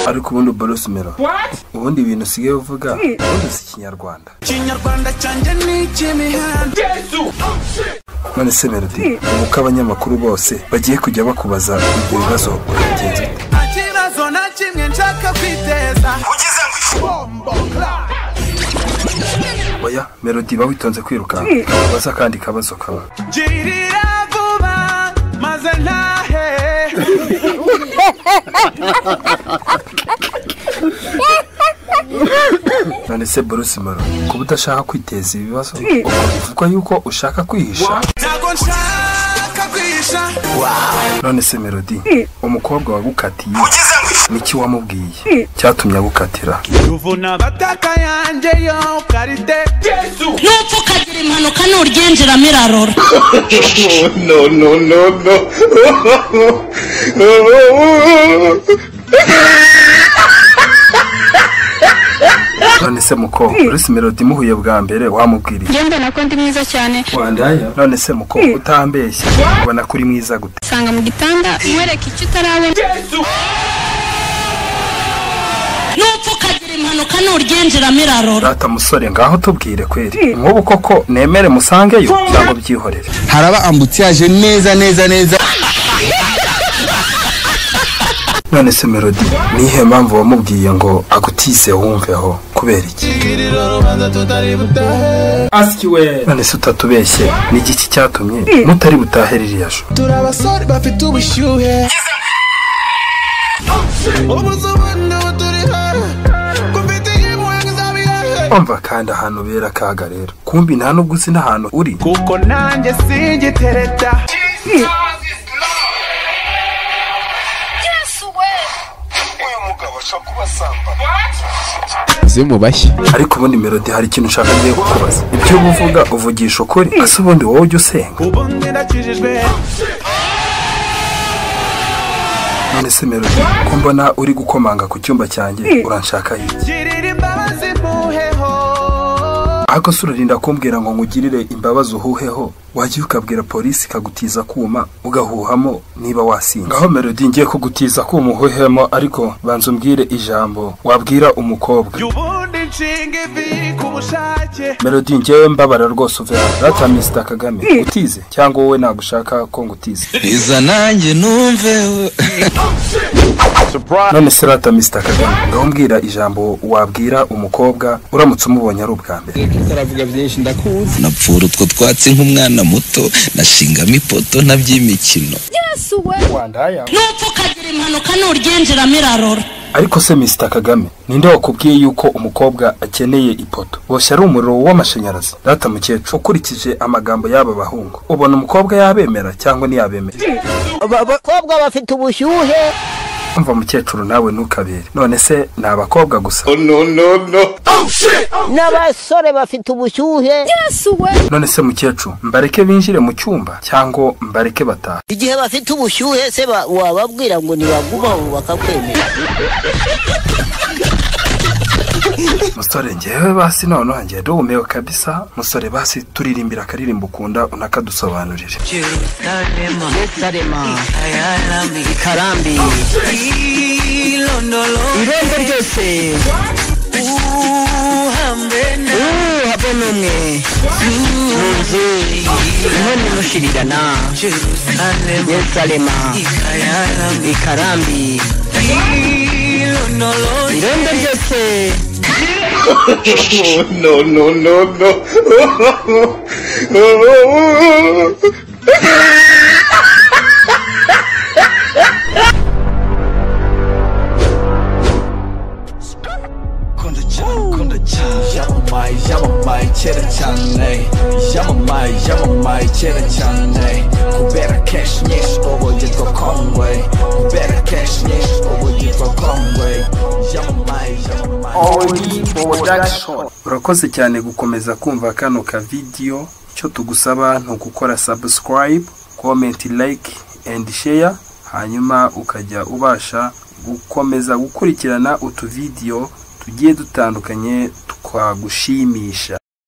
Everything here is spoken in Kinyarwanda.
Ariko ubundi Bruce Melo, ubundi ibintu usigaye uvuga ubundi si Ikinyarwanda. Ikinyarwanda cyanjye ni icy'imihanda. None se Melody, ubu ko abanyamakuru bose bagiye kujya bakubaza ibyo bibazo urabigenza ute? Nta kibazo na kimwe nshaka kwiteza. Oya Melody, ba witonze kwirukanka, baza kandi kabazo kamwe. Girira vuba maze ntahe. None se Bruce Melo, kuba udashaka kwiteza ibibazo, ubwo bivugwa yuko ushaka kwihisha? Ntabwo nshaka kwihisha. None se Melody, umukobwa wagukatiye niki wamubwiye cyatumye agukatira? Ruvuna bataka yanjye yo karite. Nupfa ukagira impanuka nuryinjiramo irarora. No, no, no, no. None se muko, Bruce Melody muhuye bwa mbere wamubwiriye? Njye mbona ko ndi mwiza cyane. Wandaya? None se muko, utambeshye ubona ko uri mwiza gute? Sanga mu gitanda nkwereke icyo utarabona. Nupfa ukagira impanuka nuryinjiramo irarora. Rata musore, ngaho tubwire kweri, nk'ubu koko nemere musangeyo cyangwa byihorere? Haraba ambutiyaje neza neza neza. None se Melody, nihe mpamvu wamubwiye ngo agutise wumveho kubera iki? Girira urubanza tutari butahe. None se utatubeshye, ni igiki cyatumye mutari butahe ririya joro? Turi abasore bafite ubushyuhe. Ubu turi hehe? Ko mfite impuhwe nk'izabihehe. Umva kandi ahantu bera akaga rero, kumbi nta nubwo uzi n'ahantu uri. Kuko nanjye singitereta. Zimubashye. Ariko ubundi Melody, hari ikintu ushaka ngiye kukubaza. Ibyo uba uvuga uvugisha ukuri, ese ubundi wowe ujya usenga? Ubundi ndakijijwe. None se Melody, ko mbona uri gukomanga ku cyumba cyanjye, uranshaka iki? Girira imbabazi mpuheho. Ariko se urarinda kumbwira ngo nkugirire imbabazi uhuheho? Wajya ukabwira polisi ikagutiza kuma ugahuhamo niba wasinze. Ngaho Melody, ngiye kugutiza kuma uhuhemo, ariko banza umbwire ijambo wabwira umukobwa. Ubundi nshinga ivi ku bushake. Melody, ngewe mbabara rwose uve hano. Rata Mr Kagame, utize cyangwa wowe nagushaka ko ngutize? Iza nanjye numve. None se rata Mr Kagame, ngaho mbwira ijambo wabwira umukobwa uramutse umubonye ari ubwa mbere. Utaravuga byinshi ndakuzi. Napfura utwo twatsi nk'umwana muto, nashingamo ipoto ntaby'imikino. Wandaya. Nupfa ukagira impanuka nuryinjiramo irarora. Ariko se Mr Kagame, ninde wakubwiye yuko umukobwa akeneye ipoto? Boshye ari umuriro w'amashanyarazi. Rata mukecuru, ukurikije amagambo y'aba bahungu, ubona umukobwa yabemera cyangwa ntiyabemera? Abakobwa bafite ubushyuhe. Umva mukecuru, nawe ntukabere. None se ni abakobwa gusa? No, no, no. N'abasore bafite ubushyuhe. None se mukecuru, mbareke binjire mu cyumba cyangwa mbareke batahe? Igihe bafite ubushyuhe se wababwira ngo nibagumaho bakakwemera? Musore, ngewe basi noneho ngiye ndumiwe kabisa. Musore, basi turirimbira akaririmbo ukunda unakadusobanurire. Yerusalema ikarambi irembo ryose uhabe n'umwe mu nzu inkono imushirirana. Yerusalema ikarambi irembo ryose. No, no, no, no. Yamamaye kera cyane. Yamamaye, yamamaye kera cyane. Kubera cash nyinshi ubu yitwa Conway. Kubera cash nyinshi ubu yitwa Conway. Yamamaye, yamamaye. Urakoze cyane gukomeza kumva kano ka video. Icyo tugusaba ni ugukora subscribe, comment, like and share, hanyuma ukajya ubasha gukomeza gukurikirana utu video tugiye dutandukanye twagushimisha.